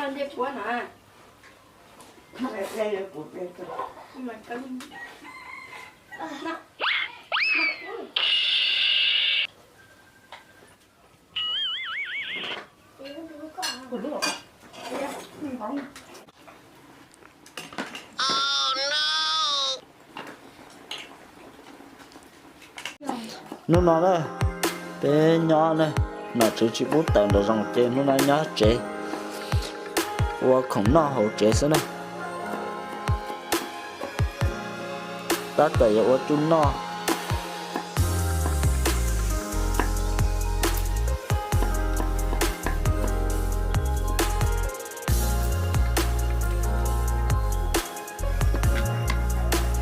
Ncej puab na. Hnub no na, peb nyob na, nom tswv tsis pub tawm nram zoov ces hnub no nyob tsev ua khoom noj hauv tsev xwb na. Tab tom yuav ua tsuj noj.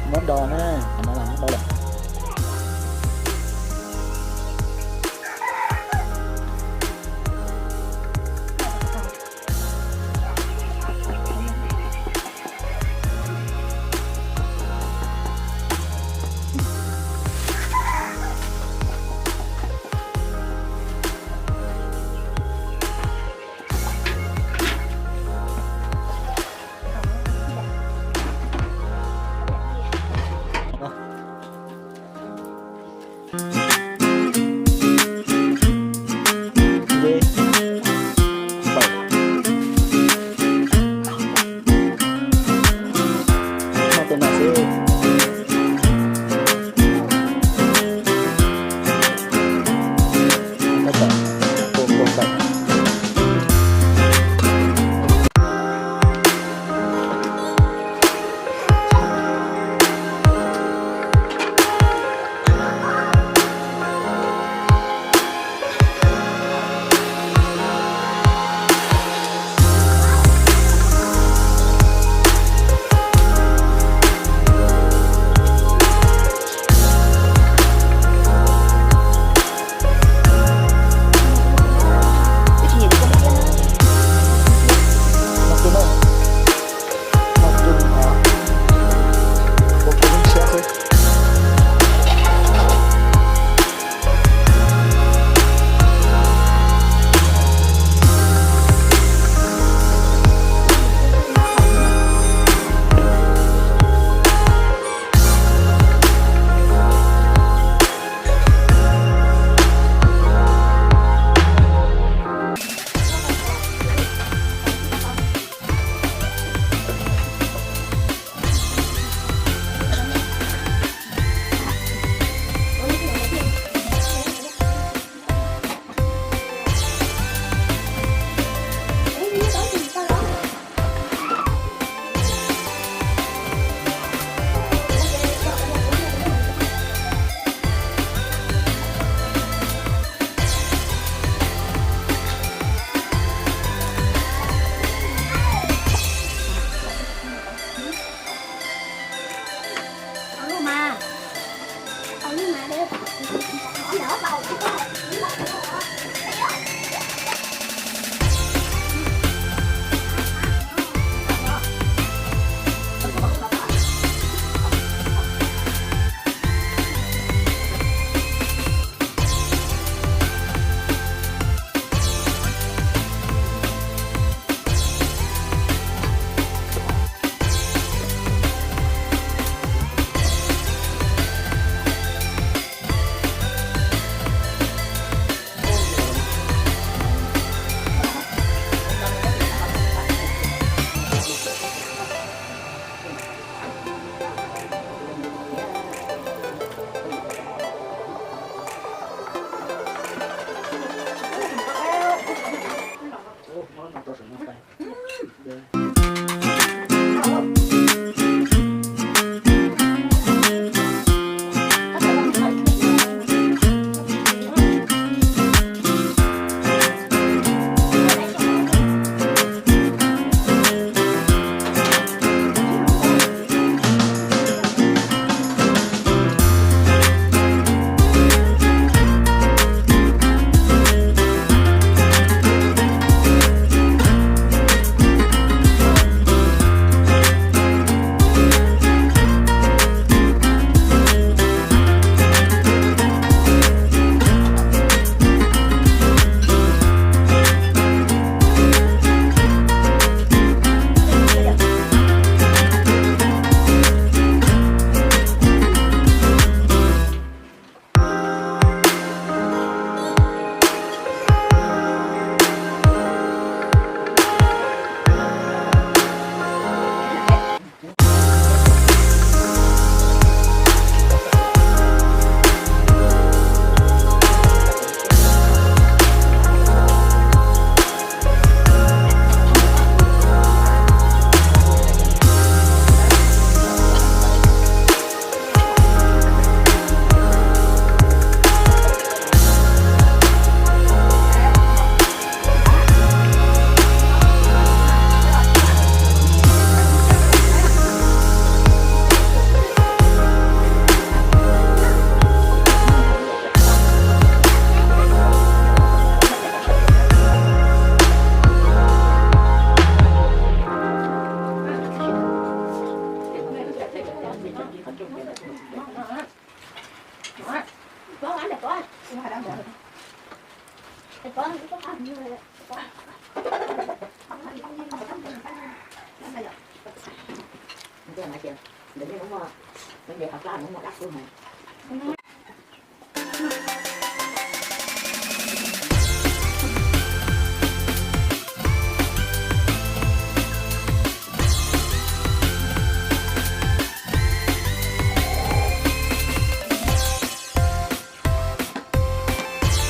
Muab do na, qhov no muab do lawm.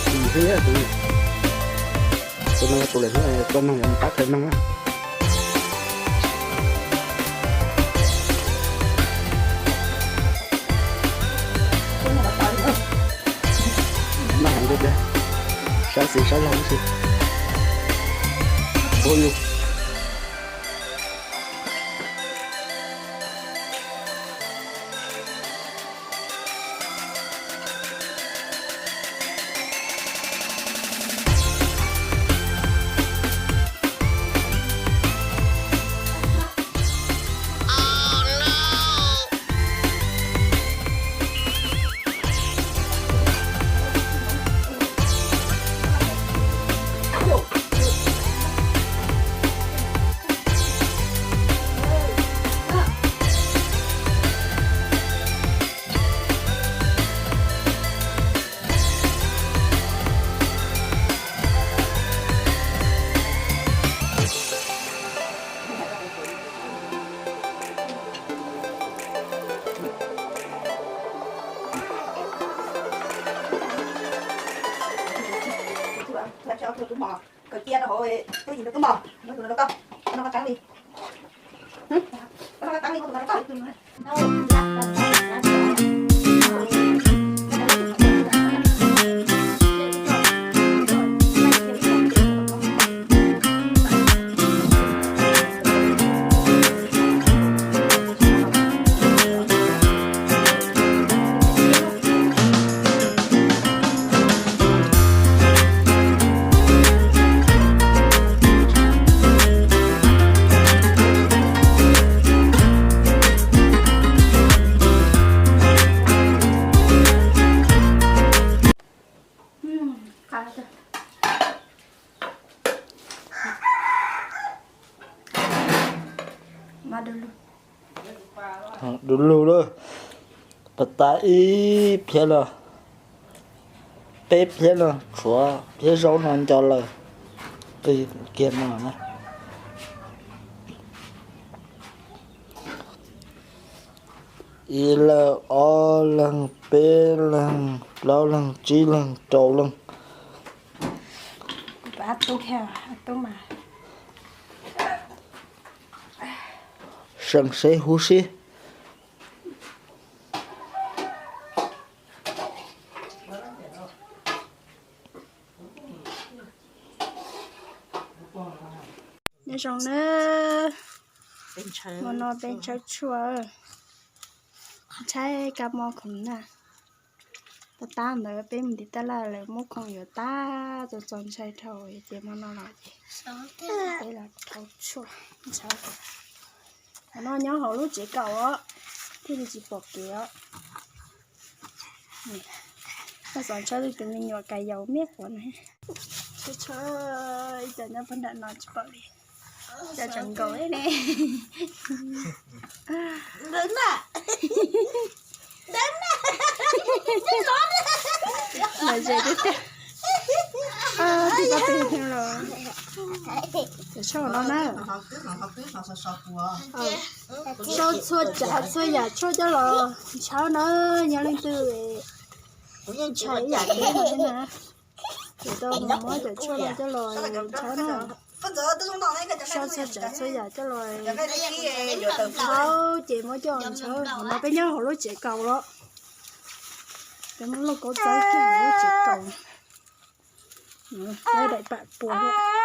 Tus thiab tus, tus no tus lawm hnub no tau noog yog mus qab khaws noog na. Noj heev tiag tiag, sab xis sab laug xwb. Ua yus. Kaw cia rau hauv, twb yim rau tub mos, muab tus no rau koj, koj noj koj tseeb li, koj noj koj tseeb li, muab tus no rau koj. Du lug lawm, pas tas ib phiab los, peb phiab los tshuav phiab zaub no nco lawm. Qw kiag no na. Ib leeg, ob leeg, peb leeg, plaub leeg, tsib leeg, rau leeg. Seem seb huv si. Nyob zoo nawb, hmo no peb ntshaw tshuaj, ntshaw kab mob khoom na. Tab tab ntawd peb mus ntiv tab laj lawv muab khoom yuav tag txaus txaus ntshai dhau ces hmo no los ces peb los rau tshuaj ntshaw. Hmo no nyob hauv lub tsev kaum os, thiaj li tsis pom kev os. Koj xav ntshaw tus me nyuam kais yaus miab quav na. Tshuaj tshuaj ib co nyob pog nram no tsis pom li. Cov tseem nkaus ne. Lom zem tiag tiag. Tig pob tw los, cov tshuaj no na. Sau txhua tsav txhua yam tshuaj coj los ntshaw na, yog leej twg ntshai ib yam peb no thiab na, ces tau mus muab cov tshuaj no coj los ntshaw na. Sau txhua tsav txhua yam coj los ntshaw ces muab coj los ntshaw. Hauv no peb nyob hauv lub tsev kaus los, peb muab lauj kaub txawb kiag hauv lub tsev kaus. Daim pam puas thiab.